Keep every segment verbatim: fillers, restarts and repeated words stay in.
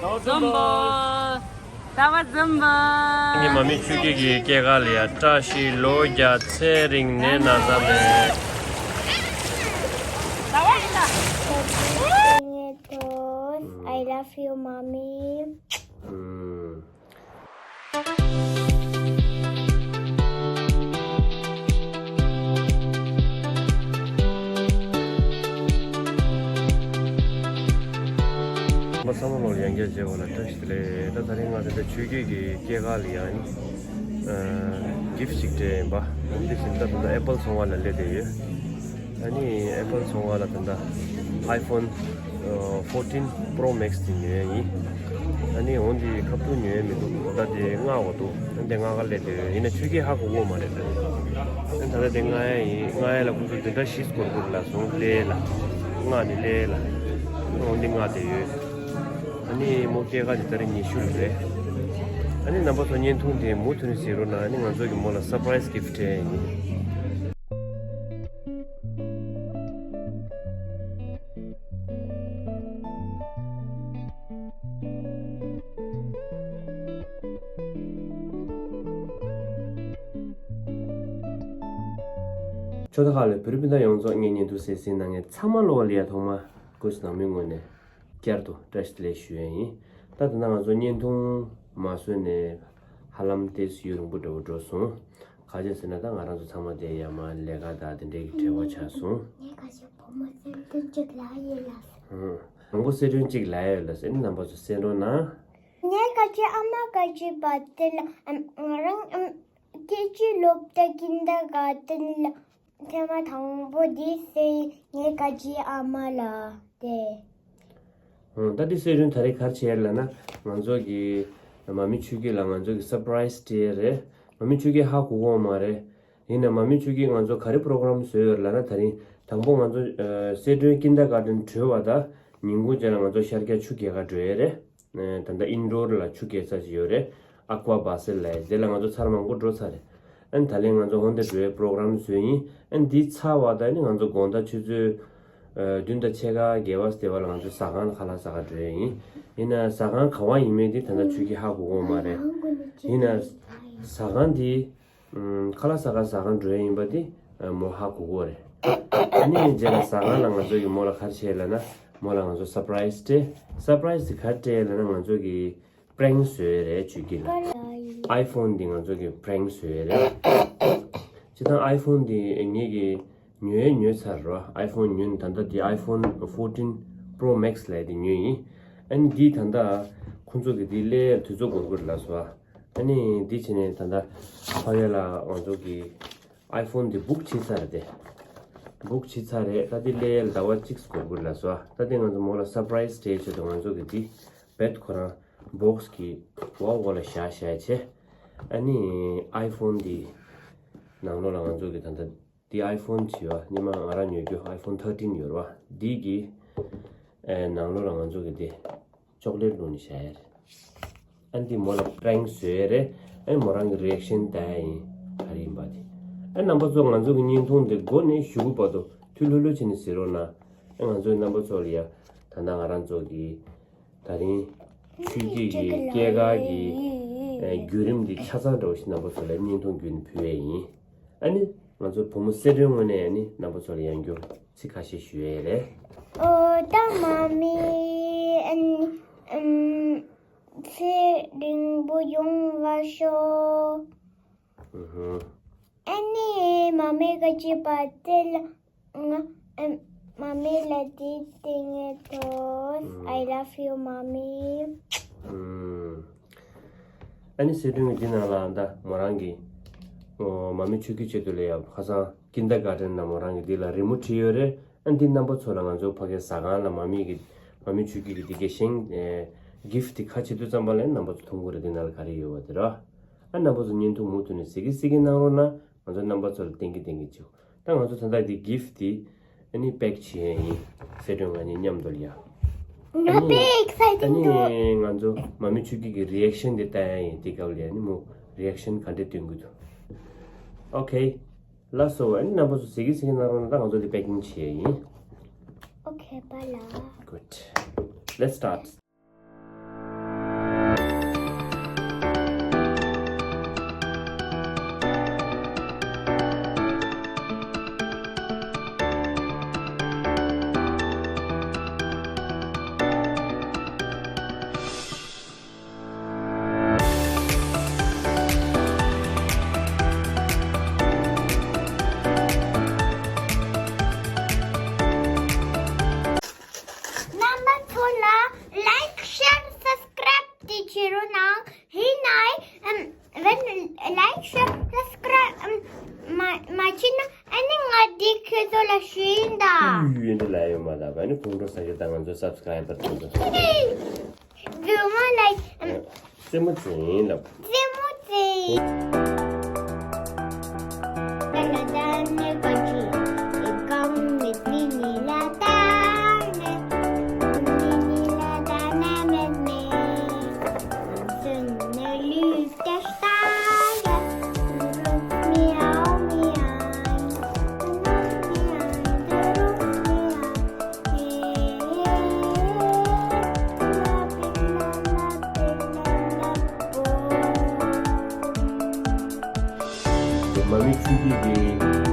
འཛོམས་པོ། ཟླ་བ་འཛོམས་པོ། ངའི་མ་མི་ཆོས་སྐྱིད་ཀྱི་སྐྱེས་སྐར་ལ་ཡ་བཀྲ་ཤིས་ལོ་བརྒྱ་ཚེ་རིང་ནད་ན་ཚ་མེད། I love you, mommy. མ་ཚང་མ་ལོ་ཡང་བསྐྱར་མཇལ་བ་ལ་བཀྲ་ཤིས་བདེ་ལེགས། ད་ད་རིང་ང་དེ་འདྲ་ཆོས་སྐྱིད་ཀྱི་སྐྱེས་སྐར་ལ་ཡང་ནི་གིཕ་ཅིག་སྤྲད་ཡིན་པ། འོན་ཏེ་ཕྱིན་ད་ད་ལྟ་ཨེ་པལ་ཚོང་བ་ལ་སླེབས་བསྡད་ཡོད། ཨ་ནི་ཨེ་པལ་ཚོང་བ་ལ་ད་ལྟ་ཨའི་ཕོན་ཨ་ཕོར་ཊིན་པྲོ་མེག་སི་དེ་ཉོས་ཡིན། ཨ་ནི་འོན་ཏེ་ཁ་ཐུག་ཉོས་མི་འདུག་ད་ལྟ་དེ་མངགས་པ་འདུག་ཨ་ནི་དེ་མངགས་ག་སླེབས་བསྡད་ཡོད། ཡིན་ན་ཆོས་སྐྱིད་ཧ་གོ་གོ་མ་རེད་ད། ཨ་ནི་ད་ལྟ་དེ་མངགས་ཡ་ཡིན། མངགས་ཡ་ལ་ཁོང་ཚོ་དེ་འདྲ་ཞིག་སྐོར་སྐོར་ལ་སོང་སླེབས་ལ། མངགས་ནི་སླེབས་ལ། འོན་ཏེ་མངགས་བསྡད་ཡོད། ཨ་ནི་མོ་སྐྱེས་སྐར་དེ་ཏ་རིག་ཉི་ཤུ་རེད། ཨ་ནི་རྣམ་པ་ཚོ་བརྙན་ཐུང་དེ་མུ་མཐུད་ནས་གཟིགས་རོགས་གནང་། ཨ་ནི་ང་ཚོ་གི་མོ་ལ་སར་པ་རའི་སི་གིཕ་སྤྲད་ཡིན། ཆོས་དང་ཧ་ལས་བོད་རིགས་སྤུན་ཟླ་ཡོངས་རྫོགས། ངའི་བརྙན་ཐུང་གསན་གཟིགས་གནང་མཁན་ཚང་མ་ལོ་ལ་ཡ་ཐོག་མ་སྐུ་མཁྱེན་ནང་མི་ངོས་ནས་བསྐྱར་དུ་བཀྲ་ཤིས་བདེ་ལེགས་ཞུ་ཡས་ཡིན། ད་ད་ལྟ་ང་ཚོ་བརྙན་ཐུང་མ་བཟོས་ནས་ཧ་ལམ་ཏོག་ཙམ་ཡུན་རིང་པོ་འདྲ་བོ་འགྲོ་སོང་། ག་རེ་ཟེར་ན་ད་ང་རང་ཚོ་ཚང་མ་དེ་ཡ་མ་ལས་ཀ་དང་དེ་འདྲའི་གི་བྲེལ་བ་ཆགས་སོང་། ངས་ཁ་ཤས་བུ་མོ་སེམས་ཁྲལ་གཅིག་ལ་ཡོད་ལ། ཧུང་། མང་པོ་གསལ་སྒྲོན་གཅིག་ལ་ཡོད་ལ་ཟེར་ནས་རྣམ་པ་ཚོ་གསན་རོགས་གནང་། ངས་ཁ་ཤས་ཨ་མ་ཁ་ཤས་བ་དེ་ལ་ཨམ་ང་རང་ཨམ་ཀེ་ཇི་སློབ་གྲྭ་ཀིན་ཌར་གྷར་ཌེན་ལ་ཐེངས་མ་དང་པོ་འདི་སེ་ངས་ཁ་ཤས་ཨ་མ་ལ་དེ། ཧུང་། ད་འདི་གསལ་སྒྲོན་ད་རེས་ག་རེ་བྱས་ལབ་ན། ང་ཚོ་གི་མ་མི་ཆོས་སྐྱིད་ལ་ང་ཚོ་གི་སར་པ་རའི་སི་སྤྲད་རེད། མ་མི་ཆོས་སྐྱིད་ཧ་གོ་གོ་མ་རེད། ཡིན་ན་མ་མི་ཆོས་སྐྱིད་ང་ཚོ་ག་རེ་པྲོ་གྷ་རམ་བཟོས་ཡོད་ལབ་ན། ད་རིང་དང་པོ་ང་ཚོ་ཨ་གསལ་སྒྲོན་ཀིན་ཌར་གྷར་ཌེན་གྲོལ་བ་དང་ཉིན་གུང་རྗེས་ལ་ང་ཚོ་ཤར་རྒྱག་ཆུ་རྐྱལ་ཁ་འགྲོ་ཡས་རེད། ཨ་ད་ལྟ་ཨིན་ཌོར་ལ་ཆུ་རྐྱལ་ས་ཞིག་ཡོད་རེད། ཨ་ཀུ་ཨ་བྷ་སེལ་ལབ་ཡས། དེ་ལ་ང་ཚོ་ཚར་མང་པོ་འགྲོ་ཚར་རེད། ཨ་ནི་ད་ལན་ང་ཚོ་ཧོན་ཏེ་འགྲོ་ཡས་པྲོ་གྷ་རམ་བཟོས་ཡིན། ཨ་ནི་འདི་ཚར་བ་དང་ནི་ང་ཚོ་དགོང་དག་ཆུ་ཚོད་ཨ་བདུན་དང་ཕྱེད་ཀ་བརྒྱད་པ་དེ་བ་ལ་ང་ཚོ་ཟ་ཁང་ལ་ཁ་ལག་ཟ་ག་འགྲོ་ཡས་ཡིན། ཡིན་ན་ཟ་ཁང་ག་བ་ཡིན་མིན་དེ་ད་ལྟ་ཆོས་སྐྱིད་ཧ་གོ་གོ་མ་རེད། ཡིན་ན་ཟ་ཁང་དེ་ཨམ་ཁ་ལག་ཟ་ཁང་ཟ་ཁང་འགྲོ་ཡས་ཡིན་པ་དེ་ཨ་མོ་ཧ་གོ་གོ་རེད། ཨ་ནི་རྗེས་ལ་ཟ་ཁང་ལ་ང་ཚོ་གི་མོ་ལ་ག་རེ་བྱས་ལབ་ན། མོ་ལ་ང་ཚོ་སར་པ་རའི་སི་སྤྲད། སར་པ་རའི་སི་དེ་ག་རེ་སྤྲད་ལབ་ན། ང་ཚོ་གི་པྲེང་བཟོས་རེད་ཆོས་སྐྱིད་ལ། ཨའི་ཕོན་འདི་ང་ཚོ་གི་པྲེང་བཟོས་རེད། སྤྱིར་བཏང་ཨའི་ཕོན་འདི་ངེད་ཀྱི་ཉོས་ཉོས་ཚར་རོ། ཨའི་ཕོན་ཉོས་ད་ལྟ་འདི་ཨའི་ཕོན་ཕོར་ཊིན་པྲོ་མེག་སི་ལབ་དེ་ཉོས་ཡིན། ཨ་ནི་འདི་ད་ལྟ་ཁོང་ཚོ་གི་འདི་སླེབས་དུས་ཚོད་འགོར་འགོར་ལ་སོ། ཨ་ནི་འདི་བྱས་ནས་ད་ལྟ་ཕ་གི་ལ་ང་ཚོ་གི་ཨའི་ཕོན་འདི་བུག་བྱས་ཚར་རེད་དེ། བུག་བྱས་ཚར་རེད། ད་འདི་སླེབས་ཟླ་བ་གཅིག་འགོར་འགོར་ལ་སོ། ད་འདི་ང་ཚོ་མོ་ལ་སར་པ་རའི་སི་སྤྲད་ཆེད་དུ་ང་ཚོ་གི་འདི་བེད་ཁོ་རང་བོག་སི་གི་འོག་འོག་ལ་བཞག་བཞག་བྱས། ཨ་ནི་ཨའི་ཕོན་འདི་ནང་ལོགས་ལ་ང་ཚོ་གི་ད་ལྟ་འདི་ཨའི་ཕོན་བྱས་པ་སྔོན་མ་ང་རང་ཉོས་རྒྱུ་ཨའི་ཕོན་ཐར་ཊིན་ཡོད་རེད་པ། འདི་གི་ཨེ་ནང་ལོགས་ལ་ང་ཚོ་གི་འདི་ཅོག་ལེཊ་བླུགས་ནས་བཞག་ཡ་རེད། ཨ་འདི་མོ་ལ་པྲེང་བཟོས་རེད། ཨ་མོ་རང་གི་རི་ཨེག་ཤན་ལྟ་ཡ་ཡིན། ག་རེ་ཡིན་པ་དེ། ཨ་རྣམ་པ་ཚོ་ང་ཚོ་གི་བརྙན་ཐུང་འདི་འགོ་ནས་གཞུག་གུ་བར་དུ་ཐུགས་ལྷོད་ལྷོད་བྱས་ནས་གཟིགས་རོགས་གནང་། ཨ་ང་ཚོའི་རྣམ་པ་ཚོ་ལ་ཡ་ད་ལྟ་ང་རང་ཚོ་གི་ད་རིང་ཆོས་སྐྱིད་ཀྱི་སྐྱེས་སྐར་གྱི་ཨ་བརྒྱུད་རིམ་འདི་ཆ་ཚང་འདྲ་བོ་ཞིག་རྣམ་པ་ཚོ་ལ་བརྙན་ཐུང་བརྒྱུད་ནས་ཕུལ་ཡས་ཡིན། ཨ་ནི་ང་ཚོ་བུ་མོ་གསལ་སྒྲོན་ངོས་ནས་ཨ་ནི་རྣམ་པ་ཚོ་ལ་ཡང་བསྐྱར་ཚིག་ཁ་ཤས་ཞུ་ཡས་རེད། ཨོ་ད་མ་མི་ཨ་ནི་ཨམ་ཚེ་རིང་པོ་ཡོང་བ་ཤོག་ཨུ་ཧུ། ཨ་ནི་མ་མི་ག་ཅི་པ་ཏེ་ལ་ང་ཨམ་མ་མི་ལ་དེ་ཏིང་ངེ་ཐོས། ཨུ། I love you, mommy. ཨུ། ཨ་ནི་གསལ་སྒྲོན་གྱི་འདི་ནང་ལ་ད་མོ་རང་གི་ཨོ་མ་མི་ཆོས་སྐྱིད་ཆེད་དུ་ལ་ཡ་ཁ་སང་ཀིན་ཌར་གྷར་ཌེན་ནང་མོ་རང་གི་འདི་ལ་རི་མོ་བྲིས་ཡོད་རེད། ཨ་འདི་རྣམ་པ་ཚོ་ལ་ང་ཚོ་ཕ་གིའི་ཟ་ཁང་ལ་མ་མི་གི་མ་མི་ཆོས་སྐྱིད་ཀྱི་འདི་གི་ཤིང་ཨེ་གིཕ་འདི་ཁ་ཕྱེ་དུས་ཙམ་པ་ལ་རྣམ་པ་ཚོ་མཐོང་གི་རེད། འདི་ནང་ལ་ག་རེ་ཡོད་པ་དེ་ར། ཨ་རྣམ་པ་ཚོ་བརྙན་ཐུང་མུ་མཐུད་ནས་གཟིགས་ཀྱི་གཟིགས་ཀྱི་གནང་རོགས་གནང་། ང་ཚོ་རྣམ་པ་ཚོ་ལ་བསྟན་གྱི་བསྟན་གྱི་བྱེད། ད་ང་ཚོ་ད་ལྟ་འདི་གིཕ་འདི་ཨ་ནི་པེག་བྱེད་ཡས་ཡིན། གསལ་སྒྲོན་ང་གཉིས་མཉམ་དུ་ལ་ཡ། ང་དཔེ་ཨེག་སའི་ཊིང་འདུག་ཨ་ནི་ང་ཚོ་མ་མི་ཆོས་སྐྱིད་ཀྱི་རི་ཨེག་ཤན་འདི་ལྟ་ཡ་ཡིན། འདི་སྐབས་ལ་ཡ་ཨ་ནི་མོ་རི་ཨེག་ཤན་ག་འདྲས་སྟོན་གྱི་འདུག་ཨོ་ཁེ། ལགས་སོ། ཨ་ནི་རྣམ་པ་ཚོ་གཟིགས་ཀྱི་གཟིགས་ཀྱི་གནང་རོགས་གནང་། ད་ང་ཚོ་འདི་པེ་ཀིང་བྱེད་ཡས་ཡིན། ཨོ་ཁེ་པཱ་ལགས། Good. Let's start. ཟ་རྒྱུ་དང་ང་ཚོའི་སབ་སི་ཀ་རའི་བར་དེ་ཚོ། རྫུན་མ་ལ་རྩེད་མོ་རྩེ་ཡིན་ལབ། རྩེད་མོ་རྩེ། མ་མི་ཆོས་སྐྱིད་ཀྱི་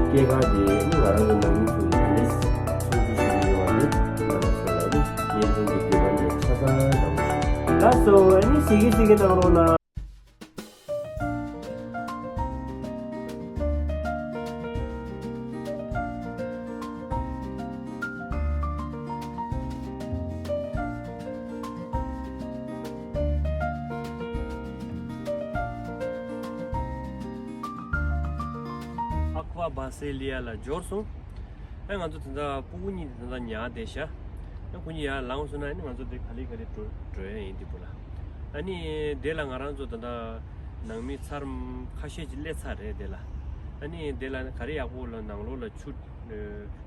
སྐྱེས་སྐར་དེ་ནི་ང་རང་གི་ནང་མི་ཚོ་ལ་ནི་སྲུང་བརྩི་ཞུ་གི་ཡོད་པ་ནི་རྣམ་པ་ཚོ་ལ་ནི་བརྙན་ཐུང་གི་བརྒྱུད་པ་ནས་ཆ་ཚང་གནང་ཞུ། ལགས་སོ། ཨ་ནི་གཟིགས་གི་གཟིགས་གི་གནང་རོགས་གནང་། ཨ་ཁུ་པ་སེ་ལི་ཡ་ལ་འབྱོར་སོང་། ཨ་ང་ཚོ་དེ་འདྲ་སྤུ་གུ་གཉིས་དེ་འདྲ་ཉར་བསྡད་ཤག་ཨ་ཁོ་གཉིས་ཡར་ལངས་སོང་ན་ཨ་ནི་ང་ཚོ་དེ་ག་ལེ་ག་ལེ་འགྲོ་འགྲོ་ཡ་ཡིན་དེ་བུ་ལ། ཨ་ནི་དེ་ལ་ང་རང་ཚོ་ད་ལྟ་ནང་མི་ཚར་ཁ་ཤས་ཅིག་སླེབས་ཚར་རེད་དེ་ལ། ཨ་ནི་དེ་ལ་ག་རེ་ཡག་པོ་ལ་ནང་ལོགས་ལ་ཆུ་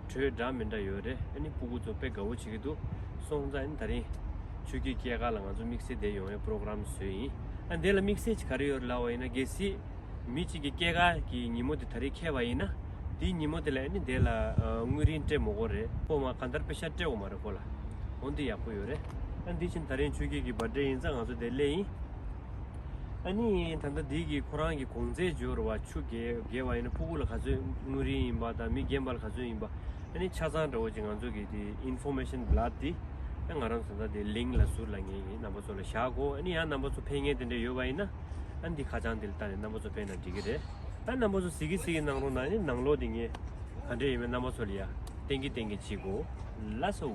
དྲོད་འདྲ་མི་འདྲ་ཡོད་རེད། ཨ་ནི་སྤུ་གུ་ཚོ་དཔེ་དགའ་བོ་བྱེད་ཀྱི་འདུག་སོང་ཙང་ཨ་ནི་ད་རིང་ཆོས་སྐྱིད་སྐྱེས་སྐར་ལ་ང་ཚོ་དམིགས་བསལ་དེ་ཡོང་བའི་པོ་རོ་གྷ་རམ་བཟོས་ཡིན། ཨ་དེ་ལ་དམིགས་བསལ་ཅིག་ག་རེ་ཡོད་རེད་ལབ་པ་ཡིན་ན་གལ་སྲིད། མི་གཅིག་གི་སྐྱེས་སྐར་གྱི་ཉིན་མོ་དེ་ད་རེས་འཁེལ་བ་ཡིན་ན། དེའི་ཉིན་མོ་དེ་ལ་ཨ་ནི་དེ་ལ་ཨ་དངུལ་རིན་སྤྲད་མི་དགོས་རེད། ཁོ་མ་གང་ལྟར་པེ་ཤ་སྤྲད་དགོས་མ་རེད་ཁོ་ལ། འོ་འདི་ཡག་པོ་ཡོད་རེད། ཨ་འདི་བཞིན་ད་རིང་ཆོས་སྐྱིད་ཀྱི་བར་ཌེ་ཡིན་ཙང་ང་ཚོ་དེ་སླེབས་ཡིན། ཨ་ནི་ད་ལྟ་འདི་གི་ཁོ་རང་གི་གོང་ཚད་འབྱོར་བ་ཆུ་བརྒལ་བརྒལ་བ་ཡིན་ན་ཕྲུ་གུ་ལ་ག་ཚོད་དངུལ་རིན་ཡིན་པ་དང་མི་རྒན་པ་ལ་ག་ཚོད་ཡིན་པ་ཨ་ནི་ཆ་ཚང་འདྲ་བོ་ཅིག་ང་ཚོ་གི་དེ་ཨིན་ཕོར་མེ་ཤན་བླ་དེ་ཨ་ང་རང་ཚོ་ད་ལྟ་དེ་ལིང་ལ་ཟུར་ལ་ངེས་ཡིན། རྣམ་པ་ཚོ་ལ་བཞག་གོ་ཨ་ནི་ཡང་རྣམ་པ་ཚོ་ཕན་ངེས་དེ་འདྲ་ཡོད་པ་ཡིན་ན། ཨ་འདི་ཁ་བྱང་འདི་ལ་བལྟས་ནས་རྣམ་པ་ཚོ་ཕན་ན་འགྲིག་གི་རེད། ཨ་རྣམ་པ་ཚོ་གཟིགས་ཀྱི་གཟིགས་ཀྱི་གནང་རོགས་གནང་། ཨ་ནི་ནང་ལོགས་འདི་ངས་ག་འདྲས་ཡིན་མིན་རྣམ་པ་ཚོ་ལ་ཡ་བསྟན་གྱི་བསྟན་གྱི་བྱེད་དགོས། ལགས་སོ།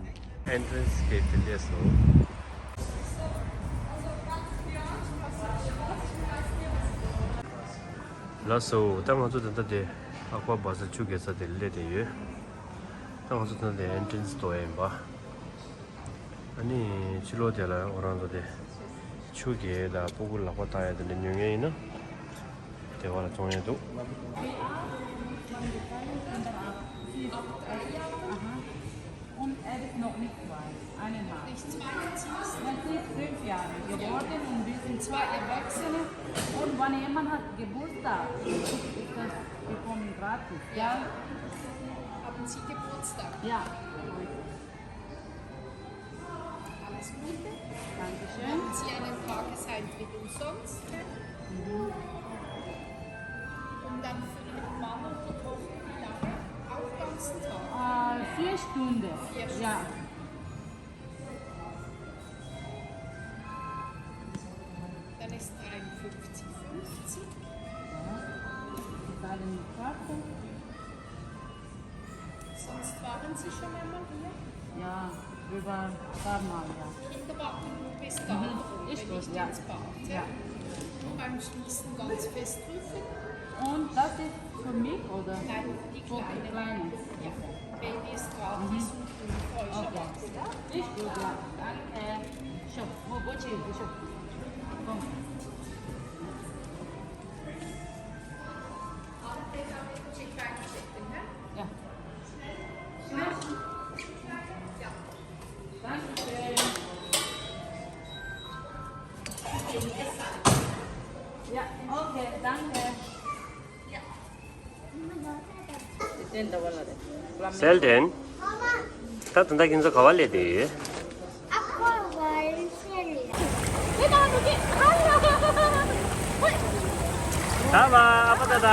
ཨེན་ཊི་རན་སི་གེ་ཊི་དེ་སླེབས་སོང་། ལགས་སོ། ད་ང་ཚོ་ད་ལྟ་དེ་ཨ་ཁུ་པ་སེ་ཆུ་བརྒལ་ས་དེ་སླེབས་བསྡད་ཡོད། ད་ང་ཚོ་ད་ལྟ་དེ་ཨེན་ཊི་རན་སི་དོ་ཡིན་པ། ཨ་ནི་ཕྱི་ལོགས་དེ་ལ་ཁོ་རང་ཚོ་དེ་ཆུ་རྐྱལ་དང་སྤུ་གུ་ལག་པ་བཏགས་ཡ་དེ་འདྲ་ཉོ་མཁན་ཡིན་ན་དེ་བ་ལ་བཙོང་ཡ་འདུག Und er ist noch nicht zwei, eineinhalb. Nicht zwei und sie ist Es ist fünf Jahre geworden und wir sind zwei Erwachsene. Und wenn jemand hat Geburtstag, ist das bekommen gratis. Ja. Haben Sie Geburtstag? Ja. Alles Gute. Dankeschön. Haben Sie einen Tageseintritt umsonst? Mhm. Und dann für Ihren Mann und die Tochter wie lange? Auch ganzen Tag? Äh, vier Stunden. Vier Stunden. Ja. Dann ist dreiundfünfzig fünfzig. Ja. Zahlen mit Karte. Sonst waren Sie schon einmal hier? Ja, wir waren ein paar Mal, ja. Kinderwagen bis da, mhm, ist gut, ja, ins Bad, ja. Und beim Schließen ganz fest drücken. Und das ist für mich, oder? Nein, für die Kleine. Für die Kleine. Ja. Baby ist gratis, mhm, und fünf Euro. Okay. Ist gut, ja. Danke. Schau, wo, wo, wo, wo, schau. Komm. Ja. Dankeschön. Ja, okay, danke. ཟེར་ཏེ། ད་ད་ལྟ་ཁྱེད་ཚོ་ག་བ་སླེབས་བསྡད་ཡོད། ད་བ་ཨ་ཕ་ད་ད།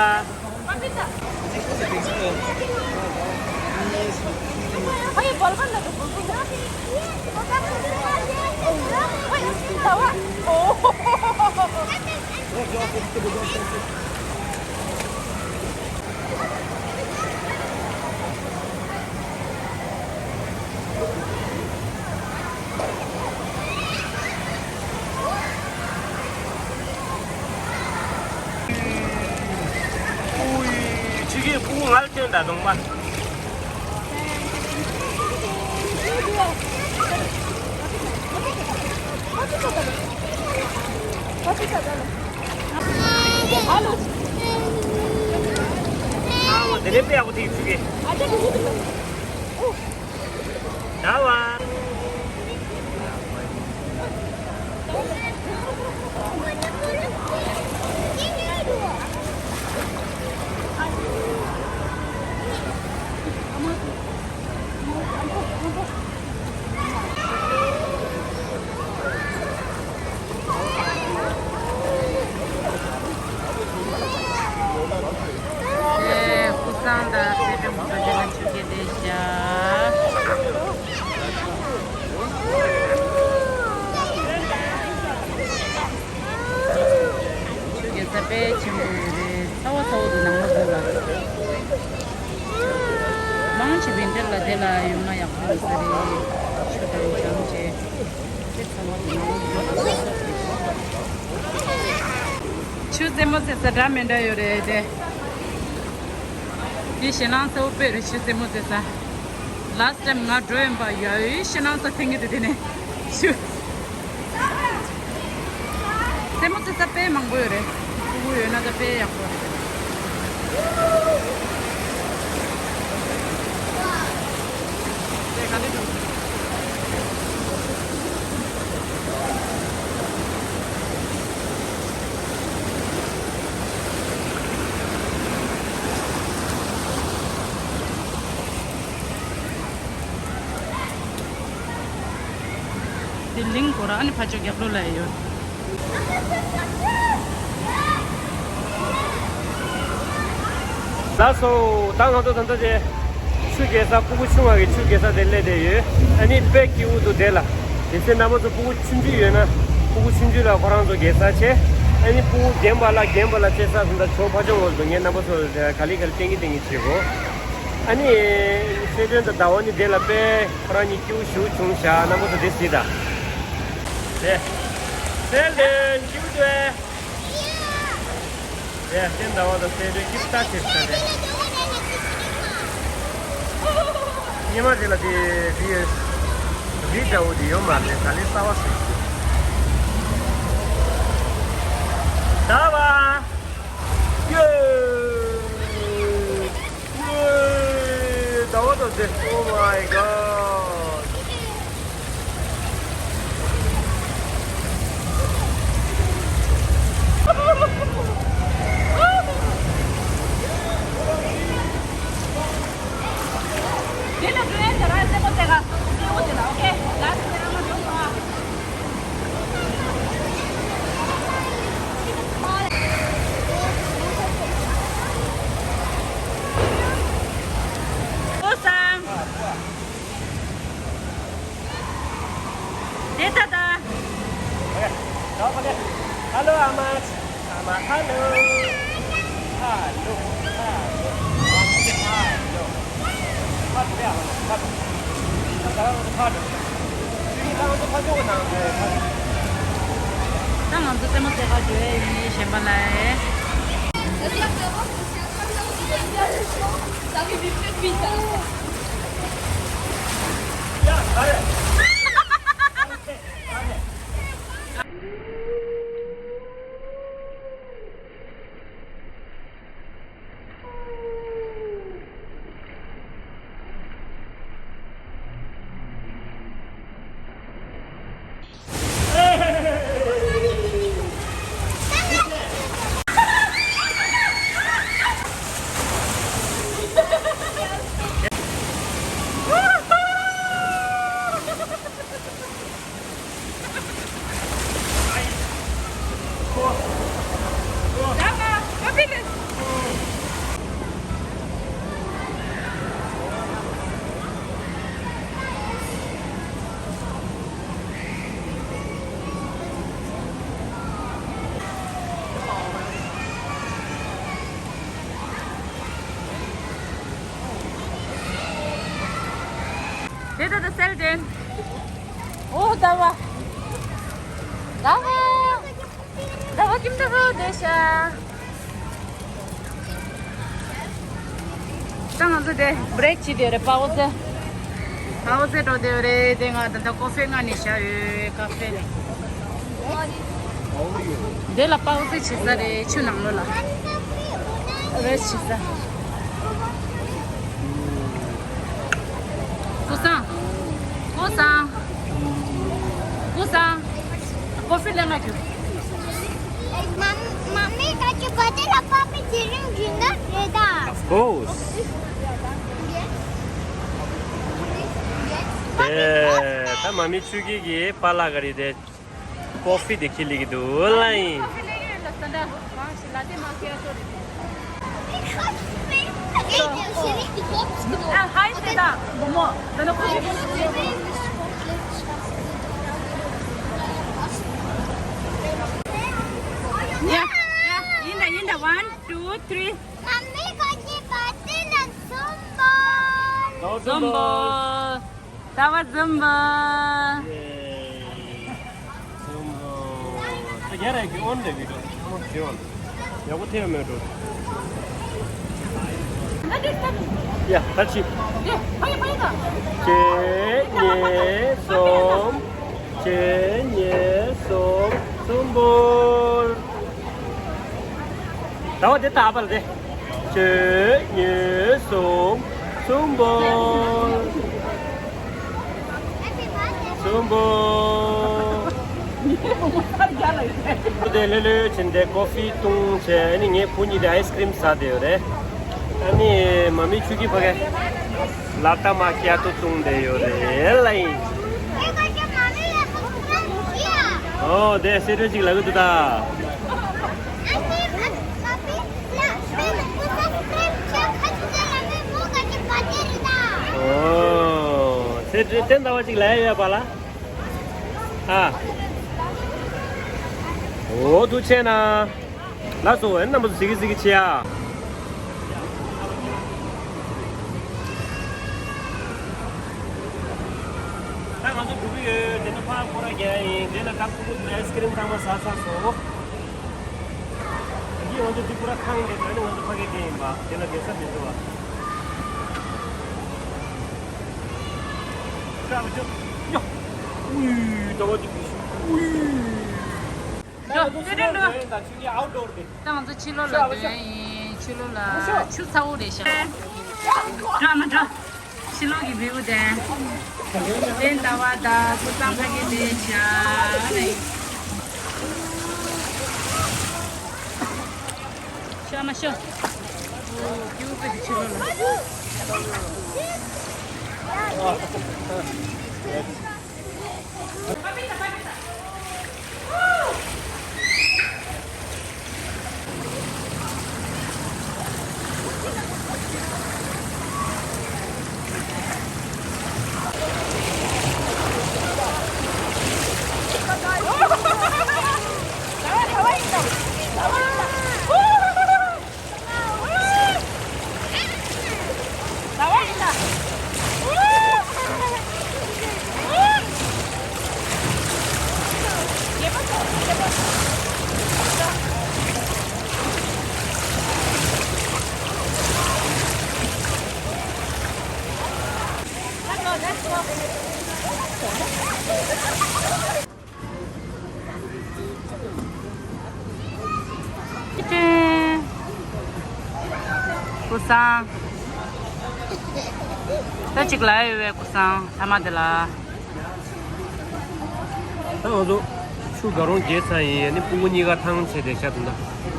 ཆུ་སྐྱེས་སྤུ་གུ་ང་ལ་སྟོན་དང་གདོང་པ། ཨ་ལོ། དེ་ནས་དཔེ་ཡག་པོ་དེ་ཡིན་ཚུལ་གི། ད་བ། ཀུ་སང་དང་སེ་འབྲུ་མོ་ཊ་དེ་ལ་ཆུ་སྐྱེལ་བསྡད་བཞག་ཆུ་སྐྱེལ་ས་དཔེ་ཆེན་པོ་ཡོད་རེད། ཚ་བ་ཚ་བོ་འདུག་ནང་ལོགས་འདུག་ལ། མང་ཆེ་བས་འདིར་ལ་དེ་ལ་ཡོང་ན་ཡག་པོ་ཡོད་ས་རེད། ཆུ་དང་འགྲམ་བྱས། དཔེ་ཚ་བ་འདུག་ནང་ལོགས་འདུག་ཆུ་རྩེད་མོ་རྩེ་ས་འདྲ་མི་འདྲ་ཡོད་རེད་དེ། འདི་ཞེད་སྣང་ཚ་བོ་དཔེ་རེད། ཆུ་རྩེད་མོ་རྩེ་ས། Last time ང་འགྲོ་ཡིན་པ་ཡ་ཡི་ཞེད་སྣང་ཚ་ཐེངས་གི་དེ་དེ་ནས་ཞུ། རྩེད་མོ་རྩེ་ས་དཔེ་མང་པོ་ཡོད་རེད། ཕྲུ་གུ་ཡོད་ན་ད་དཔེ་ཡག་པོ་རེད། དེ་གླིང་སྐོར་ཨ་ནི་ཕ་ཆོས་རྒྱབ་ལོགས་ལ་ཡོད། ལགས་སོ། ད་ང་ཚོ་ད་ལྟ་དེ་ཆུ་རྐྱལ་ས། ཕྲུ་གུ་ཆུང་བ་གི་ཆུ་རྐྱལ་ས་དེ་སླེབས་བསྡད་ཡོད། ཨ་ནི་དཔེ་སྐྱིད་པོ་འདུག་དེ་ལ། དེ་ཚེ་རྣམ་པ་ཚོ་ཕྲུ་གུ་ཆུང་ཆུང་ཡོད་ན་ཕྲུ་གུ་ཆུང་ཆུང་ལ་ཁོ་རང་ཚོ་རྐྱལ་ས་བྱེད། ཨ་ནི་ཕྲུ་གུ་རྒན་པ་ལ་རྒན་པ་ལ་རྩེ་ས་ཟིན། ད་ཆུ་ཕ་ཆོས་ངོས་སུ་ངས་རྣམ་པ་ཚོ་ག་ལེ་ག་ལེ་སྟོན་གི་སྟོན་གི་བྱེད་གོ། ཨ་ནི་སེ་ཏོན་དང་ཟླ་བ་གཉིས་དེ་ལ་དཔེ་ཁོ་རང་གཉིས་སྐྱིད་པོ་ཞེ་པོ་བྱུང་བཞག་རྣམ་པ་ཚོ་དེ་གཟིགས་དང་། དེ་སེ་ཏོན་སྐྱིད་པོ་འདུག་ཨེ། དེ་སྟོན་ཟླ་བ་དང་སེ་ཏོན་སྐྱིད་པོ་ལྟ་ཆེ་ཤོས་རེད། ཉི་མ་དེ་ལ་དེ་དེ་རི་འདྲ་བོ་དེ་ཡོད་མ་རེད། ག་ལེ་གསར་པ་ཞིག་ཟླ་བ། ཡོ། ཟླ་བ་དང་དེ། Oh my God. དེ་ད་ད། ཨོ་ཁེ། ཨོ་ཁེ། ཧ་ལོ་ཨ་མ། ཨ་མ་ཧ་ལོ། ཧ་ལོ། ཧ་ལོ། ཧ་ལོ། ཧ་ལོ། ད་ང་ཚོ་རྩེད་མོ་རྩེ་ག་འགྲོ་ཡས་ཡིན། གཞན་པ་ལ་ཡ། དེ་ད་ད་སེ་ཏོན། ཨོ་ཟླ་བ། ཟླ་བ། ཟླ་བ་ཁྱིམ་ད་ཧོ་དེ་ཤ། ད་ང་ཚོ་དེ་བྷི་རེག་བྱེད་དེ་རེད། པའོ་ཙེ། པའོ་ཙེ་འགྲོ་དེ་རེད། དེ་ང་ད་ད་ཀོ་ཧྥེ་མངགས་ནས་བཞག་ཡོད། ཀ་ཧྥེ། འདི་ལ་པའོ་ཙེ་བྱེད་ས་རེད། ཆུ་ནང་ལོགས་ལ་རེས་བྱེད་ས། ཀུ་སང་། ཀུ་སང་། ཀུ་སང་། ཀོ་ཧྥི་ལེན་ང་རྒྱུ། མ་མ་མི་ད་ཅི་ག་དེ་ལ་པ་པི་ཇི་རིང་ཇི་འདྲ་རེད་ད། Of course. དེ་ད་མ་མི་ཆུ་སྐྱིད་ཀྱི་པཱ་ལགས་ག་རེ་དེ། ཀོ་ཧྥི་དེ་ཁྱི་ལི་གི་འདུག་ལ་ཡིན། ཀོ་ཧྥི་ལི་གི་ལ་ས་འདྲ། ལ་ཏི་མ་ཀི་ཨ་ཏོ་རེད། ཨ་ཧའི་ཟེར་ད་བུ་མོ། ད་ནི་ཀོ་ཧྥི་ལི་གི། ཡ་ཡ་ཡིན་ད་ཡིན་ད། One, two, three. མ་མི་ཁོ་ཅི་པ་ཏི་ན་སུམ་པོ། སུམ་པོ། ཟླ་བ་འཛོམས་པ། ཡེ། འཛོམས་པ། ཨ་རྒྱ་ར་གི་ཨོན་རེ་བི་ཌིའོ་ཨ་མ་བྱེད་བ། ཡག་པོ་ཐེབས་མེད་འགྲོ། ཡ་ད་ཅི། གཅིག་གཉིས་གསུམ། གཅིག་གཉིས་གསུམ། གསུམ་པོ། ཟླ་བ་དེ་ད་བར་དེ། གཅིག་གཉིས་གསུམ། གསུམ་པོ། གསུམ་པོ། དེ་ལྷོད་ལྷོད་ཕྱིན་ཏེ་ཀོ་ཧྥི་བཏུང་བྱས། ཨ་ནི་ངའི་བུ་གཉིས་དེ་ཨའི་སི་ཀྲིམ་ཟ་བསྡད་ཡོད་རེད། ཨ་ནི་མ་མི་ཆུ་སྐྱིད་ཕ་གི་ལ་ཏི་མ་ཀི་ཨ་ཏོ་བཏུང་བསྡད་ཡོད་རེད་ལ་ཡིན། ཨོ་དེ་སེ་འབྲས་ཅིག་ལ་གི་འདུག་ད། ཨོ། ཚེ་འདི་བསྟན་ཟླ་བ་གཅིག་ལ་ཡོད་པ་ལ། ཨ། འོ་དུ་ཆེ་ན། ལགས་སོ། ཨེ་རྣམ་པ་ཚོ་གཟིགས་གཟིགས་ཆེ་ཡ། ད་ང་ཚོ་འགྲོ་གི་ཡོད། དེ་ནས་ཕར་སྐོར་ར་རྒྱག་ཡ་ཡིན། དེ་ནས་ད་ཕྲུ་གུ་ཚོས་ཨའི་སི་ཀི་རིམ་ཚང་མ་ཟ་ཚར་སོང་། འདི་ང་ཚོ་འདི་པུ་ར་ཁང་རེད། ད་ནི་ང་ཚོ་ཕ་གིར་སླེབས་ཡིན་པ། དེ་ལ་བསྡད་ས་མི་འདུག་བ། ཤ་བ་ཅོ། ཡ། ཨུའི། ཟླ་བ་འདི་བུ་ཤི། ཨུའི། ད་ང་ཚོ་ཕྱི་ལོགས་ལ་སྡོད་ཡིན། ཕྱི་ལོགས་ལ་ཆུ་ཚ་པོ་རེད་ཤག་འགྲོ་མ་འགྲོ། ཕྱི་ལོགས་ཀྱི་བིའུ་དེ། དེ་ཟླ་བ་དང་སོ་སང་ཕ་གི་དེ་ཤག་རེད། ཤོ་མ་ཤོ། ཨོ་ཀྱུ་པེ་ཕྱི་ལོགས་ལ། ཅན། ཀུ་སང་། ད་ཅིག་ལ་ཡོད་པའི་ཀུ་སང་ཐ་མ་དེ་ལ། ད་ང་ཚོ་ཆུ་དགའ་རོང་རྒྱས་ཚར་ཡིན། ཨ་ནི་ཕྲུ་གུ་གཉིས་ཀ་ཐང་ཆད་བསྡད་ཤག་འདུག་ད་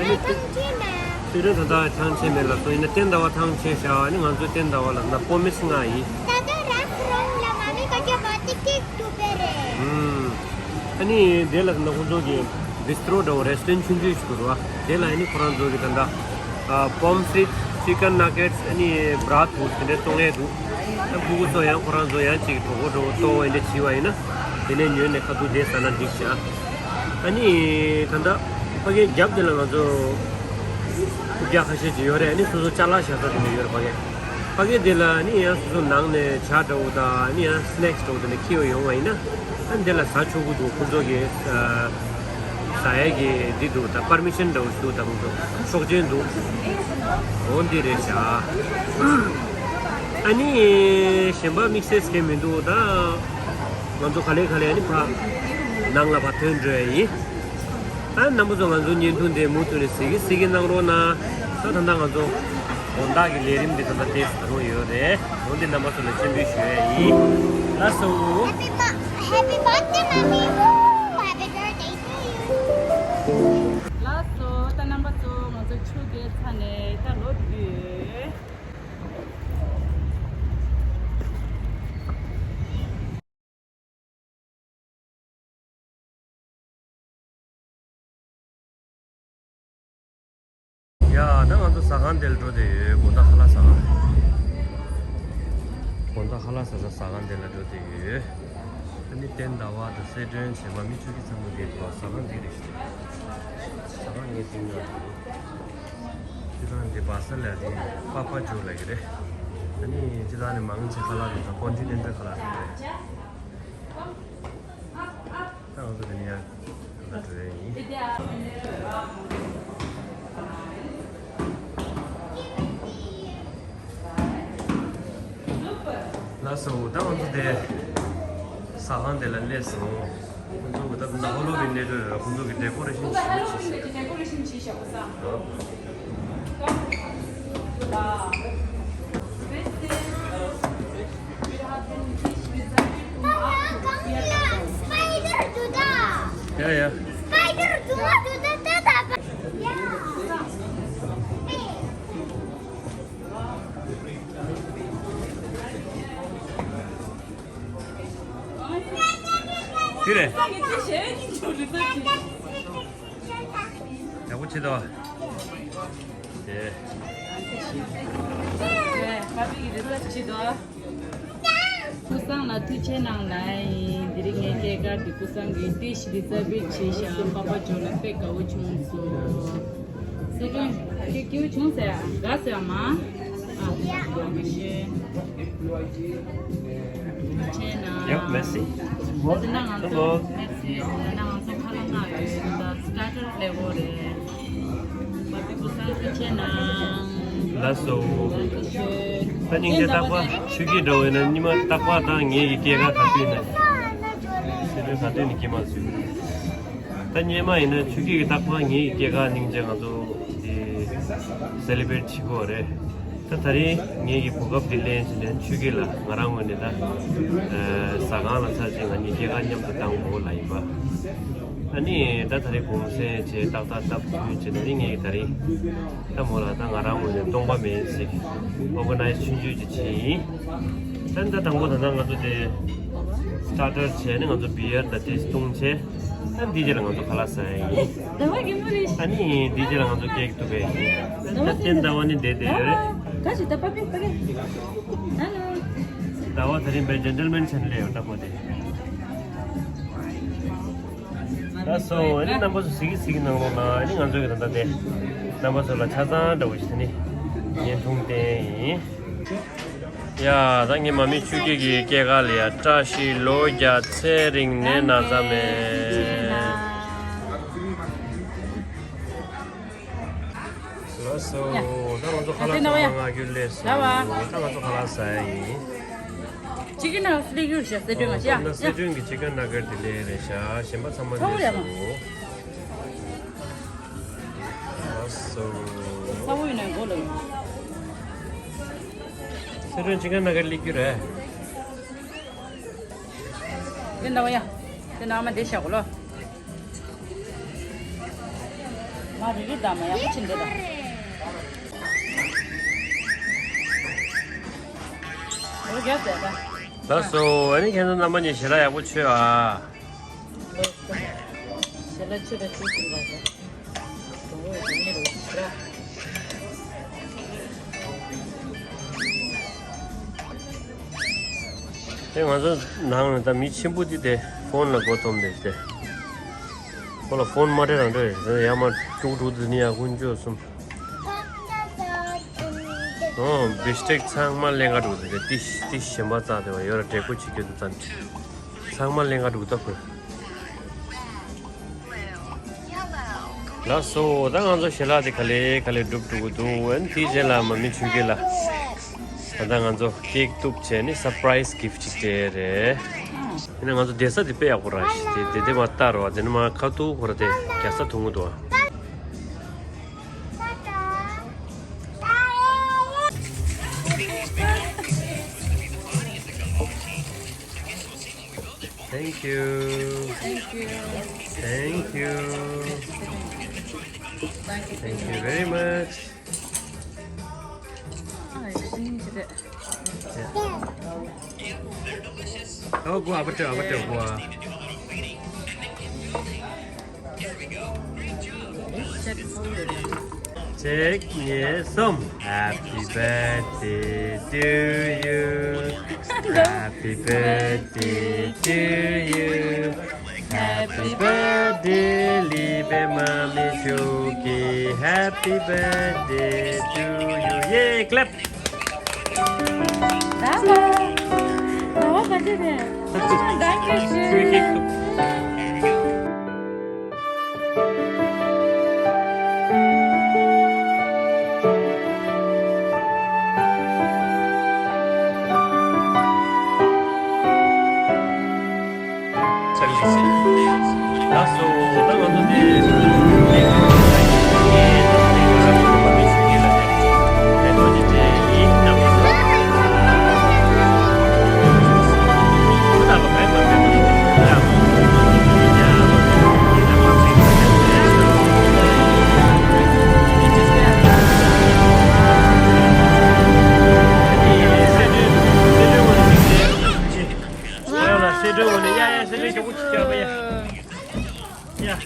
ཨ་ནི་ཐང་ཆད་མེད། སུ་རེད། ད་ད་ཐང་ཆད་མེད་ལ་སོང་ཡིན་ན་བསྟན་ཟླ་བ་ཐང་ཆད་ཤག་ཨ་ནི་ང་ཚོ་བསྟན་ཟླ་བ་ལ་ན་པོ་མིས་ང་ཡིན། ད་ད་ར་ཁ་རོང་ལ་མ་མི་ཀ་ཅོ་པ་ཏིག་ཏིག་ཏུ་པེ་རེད། ཨུམ། ཨ་ནི་དེ་ལ་ད་ཁོང་ཚོ་གི་བིས་ཏྲོ་འདྲ་བོ་རེ་སི་ཊོ་རན་ཊ་ཆུང་ཆུང་ཞིག་འདུག་ར། དེ་ལ་ཨ་ནི་ཁོ་རང་ཚོ་གི་ད་ད་ཨ་པོམ་ཕི་རིཊ། ཅི་ཀན་ནག་གེཊ། ཨ་ནི་བྲ་ཐུར་དེ་འདྲ་གཏོང་ཡས་འདུག་ཨ་ཕྲུ་གུ་ཚོ་ཡང་ཁོ་རང་ཚོ་ཡང་ཅིག་གྲོགས་པོ་གྲོགས་པོ་གཏོང་བ་འདྲ་བྱས་པ་ཡིན་ན། དེ་ནས་ཉོས་ནས་ཁ་ཐུག་དེ་ཟ་ན་འགྲིག་ཤག་ཨ་ནི་ད་ལྟ་ཕ་གིའི་རྒྱབ་དེ་ལ་ང་ཚོ་རྐུབ་བཀྱག་ཁ་ཤས་ཅིག་ཡོད་རེད། ཨ་ནི་སོ་སོ་ཅ་ལག་བཞག་ས་དེ་འདྲ་ཡོད་རེད་ཕ་གི། ཕ་གི་དེ་ལ་ཨ་ནི་ཡང་སོ་སོ་ནང་ནས་ཇ་འདྲ་བོ་དང་ཨ་ནི་ཡང་སི་ནེག་སི་འདྲ་བོ་དེ་འདྲ་འཁྱེར་བ་ཡོང་བ་ཡིན་ན། ཨ་ནི་དེ་ལ་ཟ་ཆོག་གི་འདུག་ཁོང་ཚོ་གི་ཨ་ཟ་ཡས་ཀྱི་འདི་འདུག་ད་པར་མི་ཤན་འདྲ་བོ་ཞིག་འདུག་ད་ཁོང་ཚོ་ཆོག་མཆན་འདུག་འོ་འདི་རེད་ཤག་ཨ་ནི་གཞན་པ་དམིགས་བསལ་གང་མི་འདུག་ད་ང་ཚོ་ག་ལེ་ག་ལེ་ཨ་ནི་ཕ་ ནང་ལ་ཕར་ཐོན་འགྲོ་ཡ་ཡིན། ད་རྣམ་པ་ཚོ་ང་ཚོ་བརྙན་ཐུང་དེ་མུ་མཐུད་ནས་གཟིགས་གི་གཟིགས་གི་གནང་རོགས་གནང་། ད་ད་ལྟ་ང་ཚོ་དགོང་དག་གི་ལས་རིམ་འདི་ད་ལྟ་དེ་ད་རུང་ཡོད་རེད། འོ་འདི་རྣམ་པ་ཚོ་ལ་སྤྱན་འབུལ་ཞུ་ཡ་ཡིན། ལགས་སོ། Happy bir- happy birthday, mommy. Woo, happy birthday to you. ལགས་སོ། ད་རྣམ་པ་ཚོ་ང་ཚོ་ཆུ་རྐྱལ་ཚར་ནས་ད་ལོག་འགྲོ་གི་ཡོད། ཡ། ད་ང་ཚོ་ཟ་ཁང་དེ་ལ་འགྲོ་བསྡད་ཡོད། དགོང་དག་ཁ་ལག་ཟ་ཁང་། དགོང་དག་ཁ་ལག་ཟ་ས་ཟ་ཁང་དེ་ལ་འགྲོ་བསྡད་ཡོད། ཨ་ནི་བསྟན་ཟླ་བ་དང་སེ་སྒྲོན་བྱས་མ་མི་ཆོས་སྐྱིད་ཚང་མ་འདིར་འགྲོ། ཟ་ཁང་འདི་རེད་ཤག་ཟ་ཁང་ངའི་སྟེང་ན་འདུག་སྤྱིར་བཏང་འདི་བ་ས་ལ་རེད། པ་པ་ཇོ་ལབ་ཀྱི་རེད། ཨ་ནི་སྤྱིར་བཏང་ནི་མང་ཆེ་ཁ་ལག་རེད། ད་ཀོན་ཊི་ནེན་ཊལ་ཁ་ལག་རེད། ད་ང་ཚོ་དེ་ནས་ཡར་ད་འགྲོ་ཡ་ཡིན། ལགས་སོ། ད་ང་ཚོ་དེ་ཟ་ཁང་དེ་ལ་སླེབས་སོང་། ཁོང་ཚོ་གི་ད་ནག་པོ་ལོ་བའི་གནས་སྡོད་རེད། ཁོང་ཚོ་གི་ཌེ་ཀོ་རེ་ཤན་བྱེད་ཀྱི་ཤག་ཌེ་ཀོ་རེ་ཤན་བྱེད་ཤག་པ་སང་། ཡ་ཡ། དེ་རེད། ཡག་པོ་བྱེད་དོ། དེ། ཀུན་བཟང་ལ་ཐུགས་རྗེ་གནང་ལ་ཡིན། དེ་རིང་ངའི་སྐྱེས་སྐར་འདི་ཀུན་བཟང་གིས་ཏི་ཤི་རི་ཛར་བེ་བྱས་ཤག་པ་པ་ཇོ་ལ་དཔེ་དགའ་བོ་བྱུང་སོང་། སེ་སྒྲོན་ཁྱོད་སྐྱིད་པོ་བྱུང་ཟེར། དགའ་ཟེར་མ། ཨ། ཡ། ཡ། མི་ཤེས། ཡ། མེར་སི། ད་ང་ཚོ་མེར་སི། ད་ང་ཚོ་ཁ་ལག་མངགས་ཡོད། ད་སི་ཊར་ཊར་ལེ་བོ་རེད། པ་པི་ཀུ་སང་ཐུགས་རྗེ་གནང་། ལགས་སོ། ད་སྙིང་རྗེ། རྟག་པར་ཆུ་སྐྱེས་འདྲ་བོ་ཡིན་ན་ཉི་མ་རྟག་པར་ད་ངེད་ཀྱི་སྐྱེས་སྐར་ག་དུས་ནས་སེ་སྒྲོན་ག་དུས་ནས་སྐྱེས་མ་ཟེར། ད་སྔོན་མ་ཡིན་ན་ཆུ་སྐྱེས་ཀྱི་རྟག་པར་ངེད་ཀྱི་སྐྱེས་སྐར་སྙིང་རྗེ་ང་ཚོ་དེ་སེ་ལེ་བྷི་རེཊ་བྱེད་ཀྱི་ཡོད་རེད། ད་ད་རིང་ངེད་ཀྱི་གོ་སྐབས་འདི་ལེན་བྱས་ནས་ཆུ་སྐྱེས་ལ་ང་རང་ངོས་ནས་ད་ཨ་ཟ་ཁང་ལ་ཚར་གཅིག་ང་གཉིས་སྐྱེས་སྐར་མཉམ་དུ་བཏང་དགོས་ལབ་ཡིན་པ། ཨ་ནི་ད་ད་རེས་གུང་སེང་བྱས་ཏག་ཏག་སྟབས་བསྟུན་བྱས། ད་རིང་ངས་ད་རིང་ད་མོ་ལ་ད་ང་རང་ངོས་ནས་སྟོང་པ་མེད་ཅིག་ཨོར་ག་ནའི་ཛི་ཆུང་ཆུང་ཅིག་བྱས་ཡིན། ད་ད་དང་པོ་ད་ད་ང་ཚོ་དེ་སི་ཊར་ཊར་བྱས་ནས་ང་ཚོ་བི་ཡར་ད་དེ་བཏུང་བྱས། ད་འདི་རྗེས་ལ་ང་ཚོ་ཁ་ལག་ཟ་ཡ་ཡིན། ཟླ་བ་གི་མོ་རེད། ཨ་ནི་འདི་རྗེས་ལ་ང་ཚོ་ཀེག་གཏུབ་པ་ཡིན། ད་བསྟན་ཟླ་བ་ནི་བསྡད་བསྡད་ཡོད་རེད། ག་ཞིག་ད་པ་པི་པ་ཀེ། ཧ་ལོ། ཟླ་བ་ད་རིང་པའི་ཇེན་ཊལ་མེན་ཆེན་ལས་ཡོད་ད་པོ་དེ། ལགས་སོ། ཨ་ནི་རྣམ་པ་ཚོ་གཟིགས་གཟིགས་གནང་རོགས་གནང་། ཨ་ནི་ང་ཚོ་གི་ད་ལྟ་དེ་རྣམ་པ་ཚོ་ལ་ཆ་ཚང་འདྲ་བོ་ཞིག་ད་ནི་བརྙན་ཐུང་བསྟན་ཡིན། ཡ། ད་ངའི་མ་མི་ཆུ་སྐྱེས་ཀྱི་སྐྱེས་སྐར་ལ་ཡ་བཀྲ་ཤིས་ལོ་བརྒྱ་ཚེ་རིང་ནད་ན་ཚ་མེད། ལགས་སོ། ད་ང་ཚོ་ཁ་ལག་ཚང་མ་མངགས་རྒྱུ་ལས་སོང་། ད་ང་ཚོ་ཁ་ལག་ཟ་ཡ་ཡིན། ཅི་ཀེན་ནག་གེ་ཊི་ལེན་རྒྱུ་ཤག་སེ་སྒྲོན་ང་ཅི་ཡ། སེ་སྒྲོན་གྱི་ཅི་ཀེན་ནག་གེ་ཊི་དེ་ལས་རེད་ཤག་གཞན་པ་ཚང་མ་ལས་སོང་། ལགས་སོ། ཚ་བོ་ཡིན་ན་མགོ་ལ། སེ་སྒྲོན་ཅི་ཀེན་ནག་གེ་ཊི་ལེན་རྒྱུ་རེད། དེ་འདྲ་བ་ཡ། དེ་ནང་མ་བསྡད་ཤག་གོ་ལོ། མ་རི་རི་ད་མ་ཡག་པོ་ཕྱིན་འདི་ད། འོ་རྒྱ་ཟེར་ད། ལགས་སོ། ཨ་ནི་ཁྱེད་ཚོ་རྣམ་པ་གཉིས་ཞལ་ལག་ཡག་པོ་མཆོད་ཨ། ཞལ་ལག་མཆོད་ད་མཆོད་ཅིག་ལ་ད། དང་པོ་ཡོད་ནི་རུ་ཤ། དེ་ང་ཚོ་ནང་ལ་ད་མི་ཆེན་པོ་དེ་དེ་ཕོན་ལ་མགོ་འཐོམས་བསྡད་དེ། ཁོ་ལ་ཕོན་མ་སྤྲད་རང་སྤྲད་རེད། ཡར་མར་དཀྲུག་དཀྲུག་དེ་ནི་ཡར་ཀུན་སྤྱོད་གསུམ། ཨོ་བི་ཕི་ཊེག་ཚང་མ་ལེན་ག་འགྲོ་དེ་རེད། ཏིས་ཏིས་གཞན་པ་རྩ་དེ་བ་ཡོད་ར་འབྲས་བུ་ཆིག་སྐྱོན་དུ་ཙམ་ཚང་མ་ལེན་ག་འགྲོ་ད་ཁོས། ལགས་སོ། ད་ང་ཚོ་ཞལ་ལག་དེ་ག་ལེ་ག་ལེ་སྒྲུབ་འགྲོ་གི་འདུག་ཨན་དེའི་རྗེས་ལ་མ་མི་ཆུང་སྐྱེས་ལ་ད་ལྟ་ང་ཚོ་ཀེག་གཏུབ་བྱས་ནས་སར་པ་རའི་སི་གིཕ་ཊི་ཅིག་སྤྲད་རེད། ཡིན་ན་ང་ཚོ་བསྡད་ས་དེ་དཔེ་ཡག་པོ་རང་ཞིག་དེ་དེ་དེ་མ་ལྟ་རོགས། དེ་ནི་མ་ཁ་ཐུག་ཁོ་ར་དེ་རྒྱག་ས་ཐུང་ངུ་འདུག་ཨ། Thank you. Thank you. Thank you. Thank you very much. Oh, go up, up, up, go up. Check, ཉེས་གསུམ། Happy birthday to you. Happy birthday to you. Happy birthday, liebe Mami Shuki. Happy birthday to you. Yay, clap. Bravo. Bravo, Patrick. Ah, danke schön. ཡ།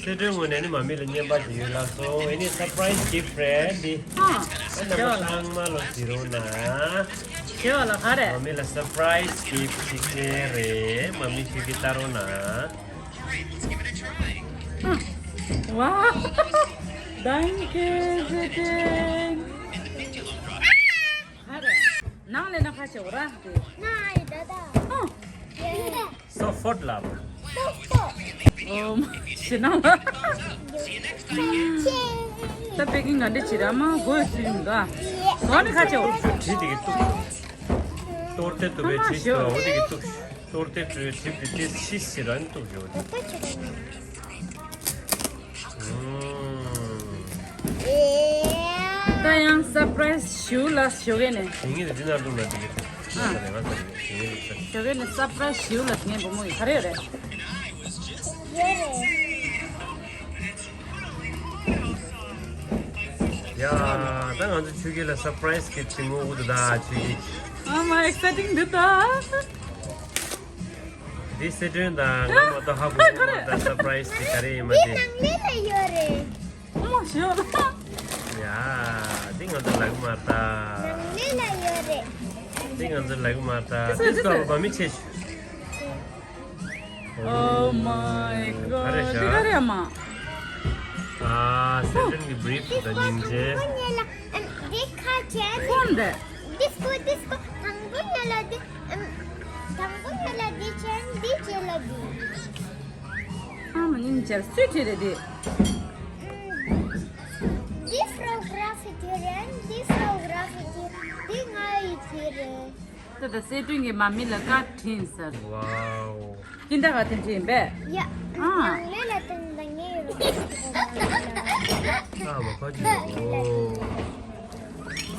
སེ་འབྲུའི་ངོས་ནས་ནི་མ་མི་ལ་རྔན་པ་ཞིག་ཡོད་ལགས་སོ། ཨེ་ནི་surprise gift རེད་འདི། ཨ། ཨ་ནི་རྣམ་པ་ཚང་མ་ལོ་གཟིགས་རོགས་གནང་། ཞེས་པ་ལ་ག་རེ། མ་མི་ལ་surprise gift ཞིག་སྟེར་རེད། མ་མི་ཁྱོད་ཀྱིས་ལྟ་རོགས་གནང་། ཨ། Wow. Danke, Zedin. ག་རེ། ནང་ལས་ན་ཁ་ཆེ་བ་ར་དེ། ན་ཨི་ད་ད། ཨ། ཡེ། སོ་ཕོད་ལབ། སོ་ཕོད། ཨོ་མ་ཤི་ན་ལ། ད་པེ་ཀིང་ག་འདྲ་བྱེད་ར་མ་གོས་སུ་ཡིན་ག་གོ་ནི་ཁ་ཆེ་བ། བྲིས་དེ་གི་ཏུ། གཏོར་ཏེ་ཏུ་བའི་བྲིས་ཏུ་བ་འོ་དེ་གི་ཏུ། གཏོར་ཏེ་ཏུ་བའི་བྲིས་དེ་ཏེ་ཤི་ཤི་ར་ནི་ཏུ་བྱོ་དེ། ད་ཡང་སར་པ་རའི་ཛི་ཞུ་ལ་ཞོགས་ཀས་ནས། དེ་ངེད་ལ་འདི་ན་འདུག་ན་དེ་གི་ཨ། ང་ཚོ་དེ་ངེད་ལ་ཚ། ཞོགས་ཀས་ནས་སར་པ་རའི་ཛི་ཞུ་ལ་ངའི་བུ་མོ་གི་ག་རེ་ཡོད་རེད། ཡ། ད་ང་ཚོ་ཆོས་སྐྱིད་ལ་སར་པ་རའི་ཛི་གི་ཅིག་ངོ་གུ་དུ་ད་ཆོས་སྐྱིད། ཨ་མ་ཨེག་སའི་ཊིང་འདི་ད། འདི་སི་ཀྲིན་དང་ང་མ་གཏོགས་ཧ་གོ་གི་མ་རེད། ད་སར་པ་རའི་ཛི་དེ་ག་རེ་ཡིན་མ་དེ། འདི་ནང་ལོགས་ལ་ཡོད་རེད། ཨོ་ཞོ་ལ། ཡ། འདི་ང་ཚོ་ལབ་གི་མ་རེད་ད། ནང་ལོགས་ལ་ཡོད་རེད། འདི་ང་ཚོ་ལབ་གི་མ་རེད་ད། འདི་འདི་སུ་སུ་བ་མི་ཆེ་ཤོས། Oh my god. འདི་ག་རེ་ཡ་མ། ཨ། སི་ཀྲིན་གི་བི་རིབ་དང་སྙིང་རྗེ། འདི་ཁ་ཆེ། ཁོང་འདི། ཌི་སི་ཀོ་ཌི་སི་ཀོ་དང་པོ་ཉལ་ལ་འདི། ཨམ། དང་པོ་ཉལ་ལ་འདི་ཆེན་འདི་ཆེ་ལ་འདི། ཨ་མ་སྙིང་རྗེ་སུས་བྲིས་རེད་འདི། ཨམ། འདི་ཕོ་ཊོ་གྷ་རབ་བྲིས་རེད། འདི་ཕོ་ཊོ་གྷ་རབ་བྲིས་རེད། འདི་ང་ཡི་བྲིས་རེད། ད་ལྟ་སི་ཀྲིན་གྱི་མ་མི་ལ་བཀའ་དྲིན་ཟེར། Wow. ཀིན་ད་ག་དེ་འདྲ་ཡིན་པས། ཡ། ཨ། ནང་ལས་ལ་དེ་འདྲ་ངའི་ཡོད་རེད། ཨ་མ་ཁ་ཅིག་ཨོ།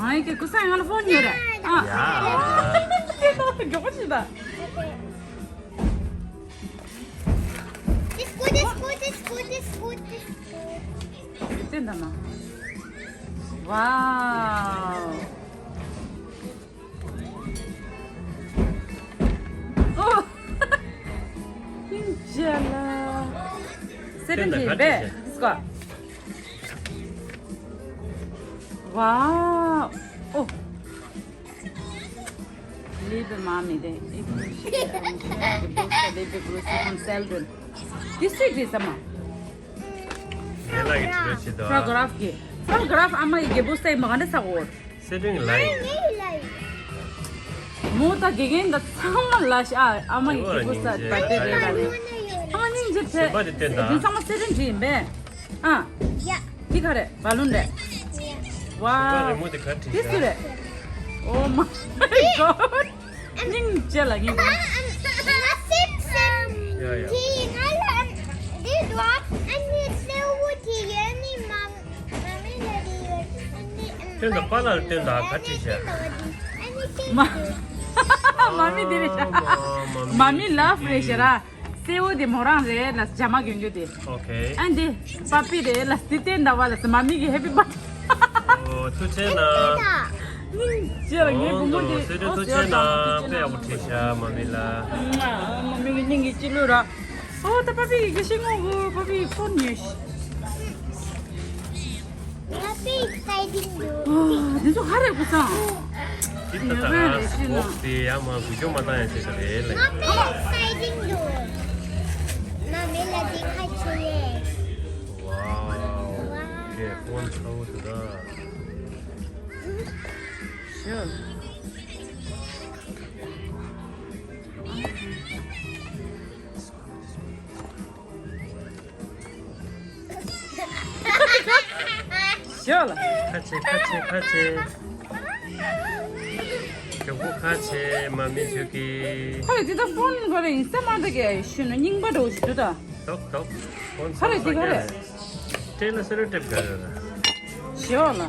ཨ་ཡི་གེ་ཀུ་ས་ཡང་ལ་ཕོན་ཉོས་རེད། ཨ། ཡ། དེ་ད་མགྱོགས་པོ་ཞིག་ད། དེ་འདྲ་མ། Wow. ཨོ། ཧིན་ཅེ་ལ། སེ་ཀྲིན་གྱི་བེ་ཌི་སི་ཀོ། Wow. ཨོ། Liebe Mami, der ich Geburtstag, liebe Grüße von Seldon. འདི་སུས་བྲིས་ས་མ། ངེད་ལ་གི་བྲིས་ཆེད་དོ། ཕོ་ཊོ་གྷ་རབ་ཀྱི། ཕོ་ཊོ་གྷ་རབ་ཨ་མ་ཡི་གི་བུ་སའི་མ་ག་འདྲ་ས་གོ། སེ་ཀྲིན་གྱི་ལ་ཡིན། མོ་ད་དགེ་རྒན་ད་ཚང་མ་ལ་ཤ་ཨ་མ་ཡི་གི་བུ་ས་ད་དེ་རེད་ལ་རེད། ཨ་མ་སྙིང་རྗེ་ཐལ། གཞན་པ་དེ་བསྟན་དང་། དེ་ཚང་མ་སེ་ཀྲིན་བྲིས་ཡིན་པས། ཨ། ཡ། འདི་ག་རེད། བ་ལུན་རེད། ཡ། Wow. གཞན་པ་རི་མོ་དེ་ག་བྲིས་འདི་སུ་རེད། Oh my god. སྙིང་རྗེ་ལ་སྙིང་རྗེ། ཡ་ཡ། དེ་ཡིན་ན་ལ་འདི་འདུག་ཨ་ནི་སེར་པོ་དེ་ཡོད་ནི་མ་མ་མི་ལ་དེ་ཡོད་ཨ་ནི། སྟོན་དང་པཱ་ལགས་ལ་སྟོན་དང་ག་ཅི་བྱས། ཨ་ནི་སེར་མ་པོ་དེ། མ་མི་འདི་རེད་ཤག་མ་མི་ལབ་རེད་ཤག་ར། སེར་པོ་དེ་མོ་རང་རེད་ལ་ཇ་མ་གྱོན་རྒྱུ་དེ། ཨོ་ཁེ། ཨ་འདི་པ་པི་རེད་ལ་སི་ཏན་ཟླ་བ་ལ་མ་མི་གི་ཧེ་པི་བར་ཐ་ཨོ་ཐུགས་རྗེ་གནང་། སྙིང་རྗེ་ལ་ངའི་བུ་མོ་དེ་ཨོ་སེ་རེ་ཨོ་ཐུགས་རྗེ་གནང་དཔེ་ཡག་པོ་བྲིས་ཤག་མ་མི་ལ། མ་མི་གི་སྙིང་གི་སྤྱི་ལོ་ར། ཨོ་ད་པ་པི་གི་ཤི་ངོ་གི་པ་པི་ཕོན་ཉོས་ཤི། Happy exciting day. འདི་ཚོ་ཧ་རེ་ཀུ་སང་། ཅི་ད་ད་ཡོད་རེད་ཤི་ན། འོག་དེ་ཡ་མ་འགུལ་སྐྱོད་མ་བཏང་ཡ་བྱེད་ས་རེད་ལ། Happy exciting day. མ་མི་ལ་འདི་ཁ་ཆེ་ལེ། Wow. Okay, phone ཚ་བོ་དེ་ད། Sure. ཤོ་ལ། ཁ་ཆེ་ཁ་ཆེ་ཁ་ཆེ། ཁྱོད་ཁོ་ཁ་ཆེ་མ་མི་ཆོད་ཀི། ཁ་རེ་དེ་ད་ཕོན་ག་རེ་ཡིན་ས་མ་ད་གི་ཤུ་ན་རྙིང་པ་འགྲོ་ཞིག་འདུག་ད། ཏོག་ཏོག་ཕོན་ཁ་རེ་དེ་ག་རེ། ཏྲེ་ལ་སེ་ར་ཏེབ་ག་རེ་ར། ཤོ་ལ།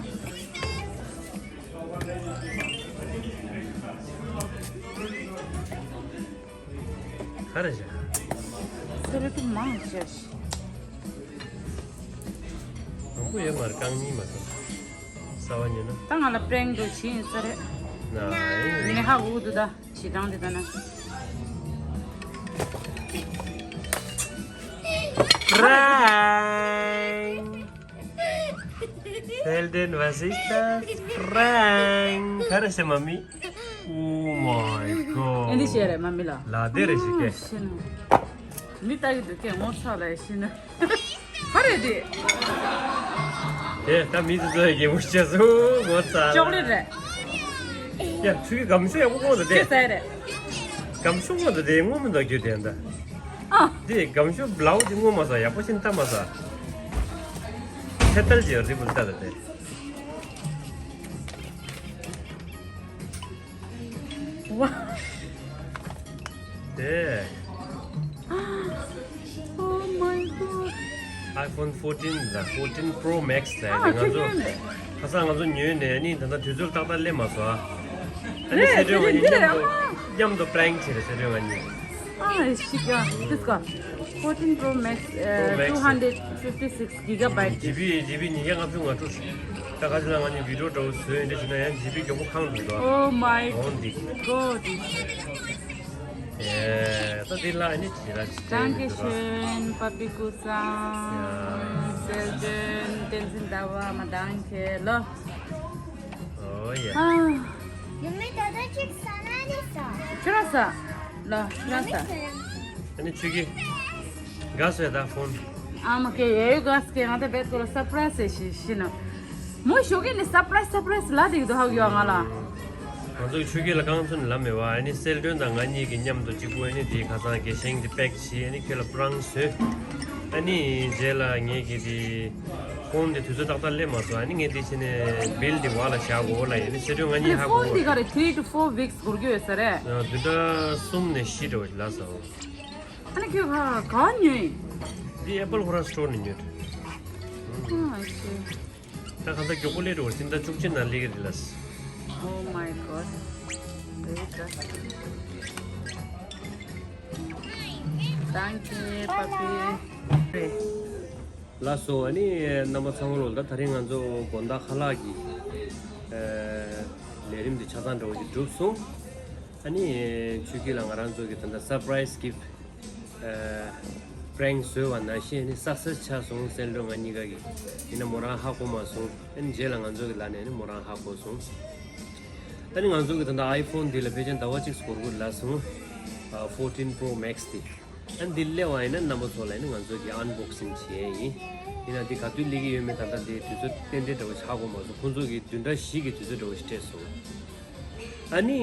ག་རེ་བྱ། སེ་ར་ཏེབ་མང་ཆེ། མང་པོ་ཡོད་མ་རེད་རྐང་གཉིས་མ་གཏོགས། གསར་བ་ཉོས་ན། ད་ང་ལ་པྲེང་འགྲོ་བྱེད་ཡིན་ས་རེད། ནའི། མི་ནི་ཧ་གོ་གི་འདུག་ད་ཞེ་སྡང་དེ་ད་ན། Prank. Seldon was his prank. ག་རེ་ཟེར་མ་མི། Oh my god. ཨེ་འདི་བཤད་རེད་མ་མི་ལ། ལ་དེ་རེ་ཞིག་གེ། ཤི་ན། མི་ལྟ་གི་འདུག་གེ་ངོ་ཚ་ལ་ཤི་ན། ག་རེ་དེ། དེ་ད་མི་དེ་ཚོ་ཡི་གེ་མུ་ཆ་སུ་ངོ་ཚ་ལ། ཅོག་ལེ་རེད། ཡ་ཆུ་གི་སྒམ་ཤོ་ཡག་པོ་ངོ་ཚ་དེ། ཅི་ཟེར་རེད། སྒམ་ཤོ་ངོ་ཚ་དེ་ངོ་མི་འདུག་རྒྱུ་དེ་འདྲ། ཨ། དེ་སྒམ་ཤོ་བླའུ་དེ་ངོ་མ་ཚ་ཡག་པོ་ཤིན་ཏ་མ་ཚ། ཚེ་ཏལ་གྱི་རི་བུལ་ཏ་ལ་དེ། ཝ། དེ། Oh my god. iPhone fourteen ལ་fourteen Pro Max ལ་ཨ་ང་ཚོ་ཁྱོད་ཉོས་ནས། ཁ་སང་ང་ཚོ་ཉོས་ནས་ནི་ད་ལྟ་དུས་ཚོད་ཏག་ཏག་སླེབས་མ་སོང་ཨ། ཨ་ནི་རེད་སེ་འབྲས་ང་གཉིས་མཉམ་དུ་མཉམ་དུ་པྲེང་བྱེད་རེད་སེ་འབྲས་ང་གཉིས། ཨ་ཤི་ཀ་དིས་ཀ་fourteen Pro Max Pro Max two hundred fifty six gigabyte. ཇི་བི་ཇི་བི་ཉིས་བརྒྱ་ལྔ་བཅུ་ང་དྲུག་ད་ག་ཅི་ལ་ང་གཉིས་བི་ཌིའོ་འདྲ་བོ་བཟོས་ཡིན་འདྲ་བྱས་ན་ཡང་ཇི་བི་མགྱོགས་པོ་ཁེངས་འདུག་ད། Oh my god. ཨེ། ད་འདི་ལ་ནི་ཇི་ར་ཇི་Danke schön, Papi Kusan. Seldon, Tenzin Dawa, Madanke, lo. Oh yeah. ཨ། ཡུམ་མེ་ད་ད་ཅིག་ས་ན་ནི་ས། ཁྱོད་ར་ས། ལ་ཁྱོད་ར་ས། ཨ་ནི་ཆུ་གི། ག་སོ་ཡ་ད་ཕོན། ཨ་མ་ཀེ་ཡ་ཡུ་ག་སི་ཀེ་ང་ད་བེད་ཀོ་ལ་སར་པ་རའི་སི་ཞིག་ཤི་ནོ། མོ་ཞོགས་ཀས་ནི་སར་པ་རའི་སི་སར་པ་རའི་སི་ལ་དེ་གི་དོ་ཧ་གི་ཡོད་ང་ལ། ང་ཚོ་གི་ཆོས་སྐྱིད་ལ་རྐང་ཚོན་ལ་མེད་པ་ཨ་ནི་སེལ་སྒྲོན་དང་ང་གཉིས་ཀྱི་མཉམ་དུ་གཅིག་པུ་ཨ་ནི་དེ་ཁ་སང་དགེ་ཤེས་དེ་པེག་བྱས་ཨ་ནི་ཁྱོད་ལ་པྲང་བཟོས། ཨ་ནི་རྗེས་ལ་ངས་ཀྱི་དེ་ཕོན་དེ་དུས་ཚོད་ཏག་ཏག་སླེབས་མ་སོང་ཨ་ནི་ངས་དེ་བྱས་ནས་བིལ་དེ་བ་ལ་བཞག་གོ་ལ་ཡིན་ཨ་ནི་སེལ་སྒྲོན་ང་གཉིས་ཧ་གོ་ཕོན་དེ་ག་རེ་three to four weeks འགོར་གྱི་ཡོད་ས་རེད། བདུན་ཕྲག་གསུམ་ནས་བཞི་འགྲོ་ལ་ས་འོ། ཨ་ནི་ཁྱོད་ག་ག་ཉོས་ཡིན། འདི་ཨེ་པལ་ཁོ་རང་སི་ཊོར་ནས་ཉོས། ཨ་ཤེས། ད་གང་ལྟར་མགྱོགས་པོ་སླེབས་འགྲོ་བ་ཟིན་ད་བཅུ་གཅིག་ནང་སླེབས་ཀྱི་རེད་ལ། Oh my god. Very fast. Thank you, Papi. ལགས་སོ་ཨ་ནི་རྣམ་པ་ཚང་མ་ལོ་ད་དེ་རིང་ང་ཚོ་དགོང་དག་ཁ་ལག་གི་ལས་རིམ་འདི་ཆ་ཚང་འདྲ་བོ་ཞིག་གྲུབ་སོང་། ཨ་ནི་ཆོས་སྐྱིད་ལ་ང་རང་ཚོ་གི་ད་ལྟ་སར་པ་རའི་སི་གིཕ་ཊི་པྲེང་བཟོས་པ་ནང་བཞིན་ནི་སག་སེ་སི་ཆགས་སོང་སེལ་སྒྲོན་ང་གཉིས་ཀ་གི། ཡིན་ན་མོ་རང་ཧ་གོ་མ་སོང་། ཨ་ནི་རྗེས་ལ་ང་ཚོ་གི་ལ་ནས་ནི་མོ་རང་ཧ་གོ་སོང་། ཨ་ནི་ང་ཚོ་གི་ད་ལྟ་ཨའི་ཕོན་འདི་ལ་ཕལ་ཆེར་ཟླ་བ་གཅིག་འགོར་གྱི་ལ་སོང་། ཨ་fourteen Pro Max དེ། ཨ་ནི་འདི་སླེབས་པ་ཡིན་ན་རྣམ་པ་ཚོ་ལ་ནི་ང་ཚོ་གི་ཨན་བོག་སིང་བྱེད་ཡས་ཡིན། ཡིན་ན་འདི་ག་དུས་སླེབས་ཀྱི་ཡོད་མེད་ད་ལྟ་འདི་དུས་ཚོད་ཏན་ཏན་འདྲ་བོ་ཧ་གོ་མ་སོང་། ཁོང་ཚོ་གི་བདུན་ཕྲག་བཞི་གི་དུས་ཚོད་འདྲ་བོ་ཞིག་སྤྲད་སོང་། ཨ་ནི་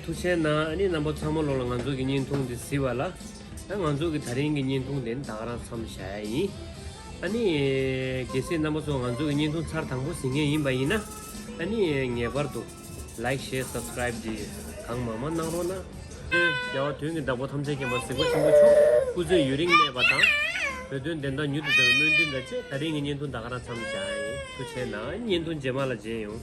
ཐུགས་རྗེ་གནང་། ཨ་ནི་རྣམ་པ་ཚང་མ་ལོ་ལ་ང་ཚོ་གི་བརྙན་ཐུང་འདི་གཟིགས་པ་ལ། ད་ང་ཚོ་གི་དེ་རིང་གི་བརྙན་ཐུང་དེ་ནི་ད་ག་རང་མཚམས་བཞག་ཡ་ཡིན། ཨ་ནི་གལ་སྲིད་རྣམ་པ་ཚོ་ང་ཚོ་གི་བརྙན་ཐུང་ཚར་དང་པོ་གཟིགས་མཁན་ཡིན་པ་ཡིན་ན། ཨ་ནི་ངེས་པར་དུ་ལའིཀ་ཤེར་སབ་སི་ཀ་རའིབ་འདི་གང་མང་མང་གནང་རོགས་གནང་། རྒྱལ་བ་དོན་གྱི་བདག་པོ་ཐམས་ཅད་མཁྱེན་པ་གཟིགས་པ་ཆེན་པོ་མཆོག་སྐུ་ཚེ་ཡུན་རིང་གནས་པ་དང་། བོད་དོན་བདེན་མཐའ་མྱུར་དུ་ཐོན་པའི་སྨོན་འདུན་དང་བཅས། ད་རིང་གི་བརྙན་ཐུང་ད་ག་རང་མཚམས་བཞག་ཡིན། ཐུགས་རྗེ་གནང་། བརྙན་ཐུང་རྗེས་མ་ལ་མཇལ་ཡོང་།